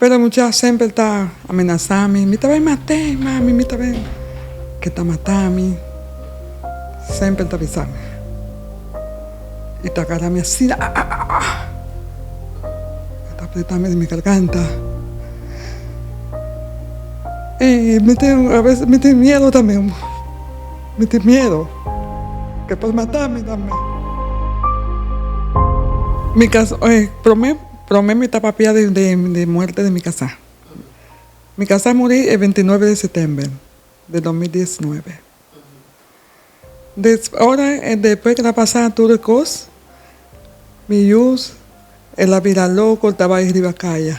Pero e mucha semper ta amenasá mi, mi ta bai mat'é, mami, mi ta bai ke ta mata mi. Semper ta bisa mi. I ta agarra mi asina, ah, ah, ah, ah. E ta apreta mi di mi garganta. I mi tin, a bes mi tin miedo tambe, mi tin miedo ke por mata mi tambe. Mi kas, prome. Prome mi ta papia di di muerte di mi kasá. Mi kasá muri e bintinuebe di setember di 2019. Des ora despues ke ta pasa tur e kos, mi yu el a bira loko, el ta bai riba kaya,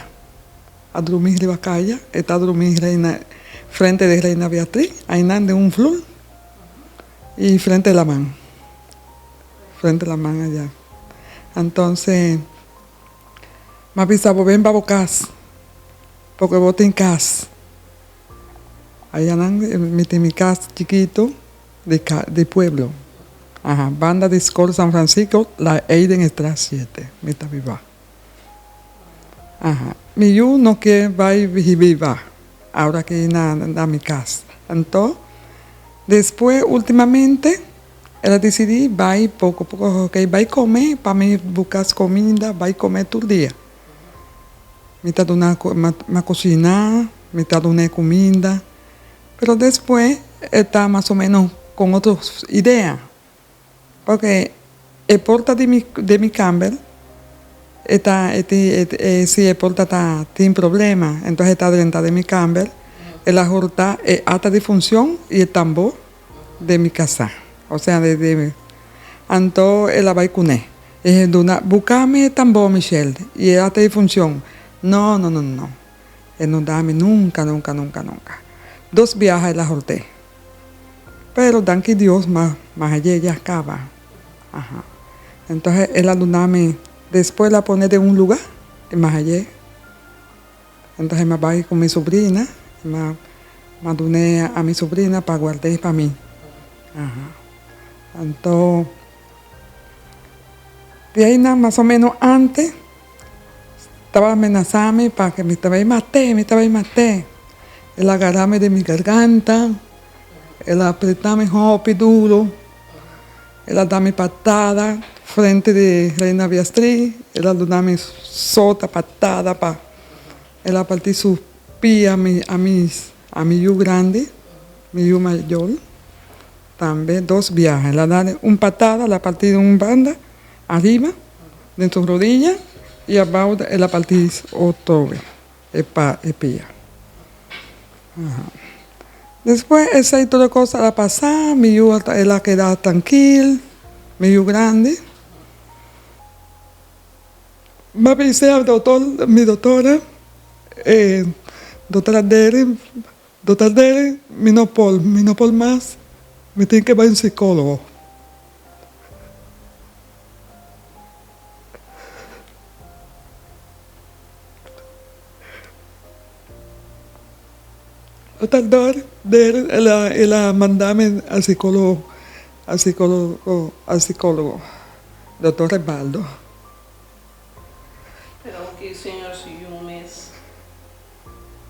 a drumi riba kaya, e ta drumi reina frente di Reina Beatriz, ainan den un flur i frente laman, frente laman aya. Entonces. M'a bisa bo ben pa bo kas, porque bo tin kas. Ayanan mi tin mi kas chikitu di di pueblo. Aha, banda di Skol San Francisco, la Eidenstraat siete mi ta biba. Aha, mi yu no ke bai biba awor aki na na mi kas. Anto, despues ultimamente. El a disidí bai poko poko ok bai kome pa mi buka kominda bai kome tur dia. Mi ta duna mi a kushiná, mi ta dun'é kuminda, pero despues e ta mas o menos kon otro idea, paske e porta di mi di mi kamber e ta e tin si e porta ta tin problema entonces e ta drenta den mi kamber el a hurta e ata di funshon i e tambor. Den mi kasá, osea de de anto el a bai kuné. E duna, Buka mi e tambor, Michelle, i e ata e funshon. No, no, no, no. E no da mi nunka, nunka, nunka, nunka. Dos biaha el a hort'é. Pero danki Dios ma ma haye ya kaba. Aha. Entonces el a duna mi, despues el a pone den un lugá i ma haye. Entonces mi a bai ku mi sobrina, mi a mi a dun'é a mi sobrina pa guard'é pa mi. Aha. Anto, di einan mas o menos antes tabata menasá mi pa ke mi ta bai mat'é, mi ta bai mat'é. El a agará mi di mi garganta, el a apretá mi hopi duro, el a da mi patada frente di Reina Beatriz, el a duna mi sota patada pa el a parti su pia a mi a mis a mi yu grandi, mi yu mayor tambe dos biaha. El a dal un patada, el a parti di un banda ariba den su rodilla y abao el a parti otro e pa e pia. Despues esei tur e kos a pasa, mi yu el a keda trankil, mi yu grandi. Mi a bis'é al doktor, mi doktora, doktora Deri, doktor Deri, mi no por, mi no por mas, mi tin ke bai un sikólogo. Doktor Deri el a el a manda mi al sikólogo, al sikólogo, al sikólogo, doktor Rebaldo. Pero aunke señor su yu mes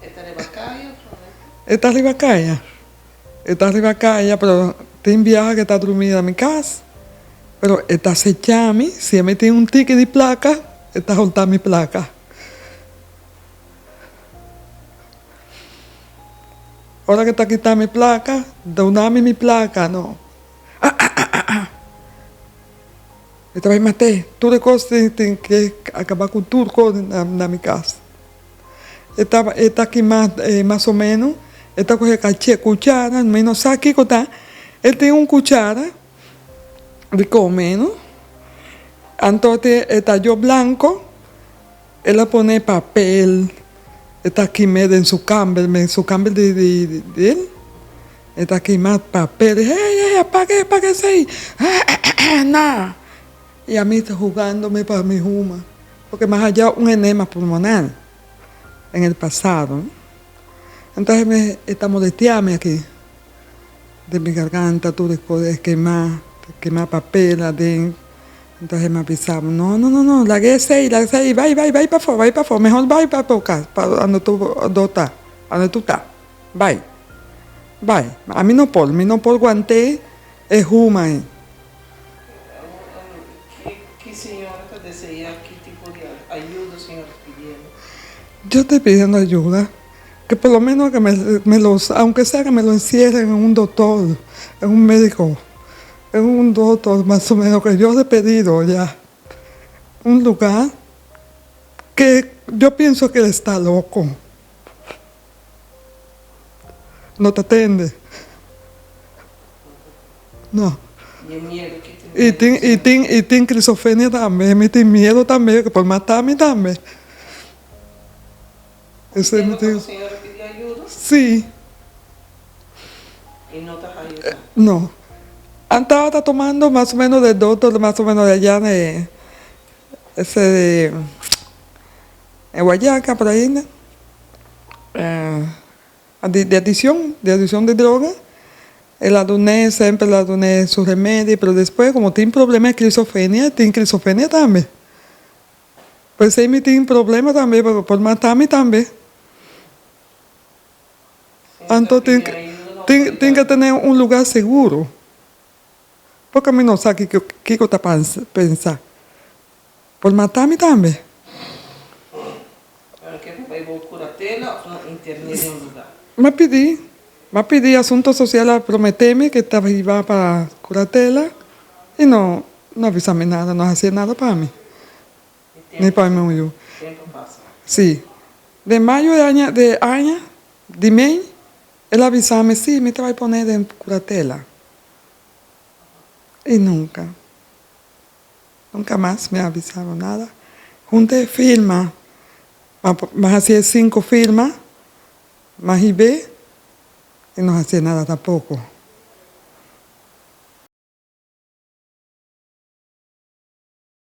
e ta riba kaya of no? E ta riba kaya. E ta riba kaya pero tin biaha ke ta drumi na mi kas pero e ta secha mi si e mi tin un tiki di plaka e ta holta mi plaka. Ora ke ta kita mi plaka duna mi mi plaka no. Mi ta bai mat'é. Tur e kos tin tin ke akabá ku tur kos na mi kas. E ta e ta kima mas o ménos, e ta kohe kaché kuchara, mi no sa kiko ta. E tin un kuchara di kome no, anto te e tayo blanko, el a pone papel, e ta kim'é den su kamber, su kamber di di di el. E ta kima papel, hey hey apaga apaga esey, na! I ami ta hugandome pa mi huma, porque mi a haja un enema pulmonar en el pasado. Entonces mi e ta molestiami aki den mi garganta tur e kos e kima, kima papel aden. Entonces mi a bisa, no, no, no, no, laga esei, laga esei, bai, bai, bai pafó, bai pafó, mehor bai pa bo kas, pa unda tu do ta, unda tu ta, bai, bai. Ami no por, mi no por guant'é e huma ei. Ki señora ta desea? Ki tipo di ayuda señora ta pidiendo? Yo estoy pidiendo ayuda, que por lo menos que me los, aunque sea que me lo encierren en un doctor, en un médico. En un doctor mas o menos que yo he pedido ya un lugar que yo pienso que él está loco. No ta tende. No. Y tin y tin y tin crisofenia tambe. Mi tin miedo tambe que por mata mi tambe. Ese mi tin. Sí. Y no ta ayuda? No. An tabata tomando mas o menos de doctor mas o menos de allá de ese de en Guayaca por ahí no de adicción de adicción de droga el a dun'é semper el a dun'é su remedio pero despues como tin problema de crisofenia tin crisofenia tambe pues mi tin problema tambe por mata mi tambe. Anto tin tin ke tene un lugar seguro porque mi no sa kiko kiko ta pensa por mata mi tambe. Mi a pidi mi a pidi asunto social a promete mi ke ta hiba pa curatela y no no a bisa mi nada no a haci nada pa mi ni pa mi yu. Si. Den mayo de aña de aña di mei el a bisa mi si mi ta bai pone den curatela y nunca nunca mas mi a bisabo nada hunta e firma mi a haci e cinco firma mi a hibe y no haci nada tampoco.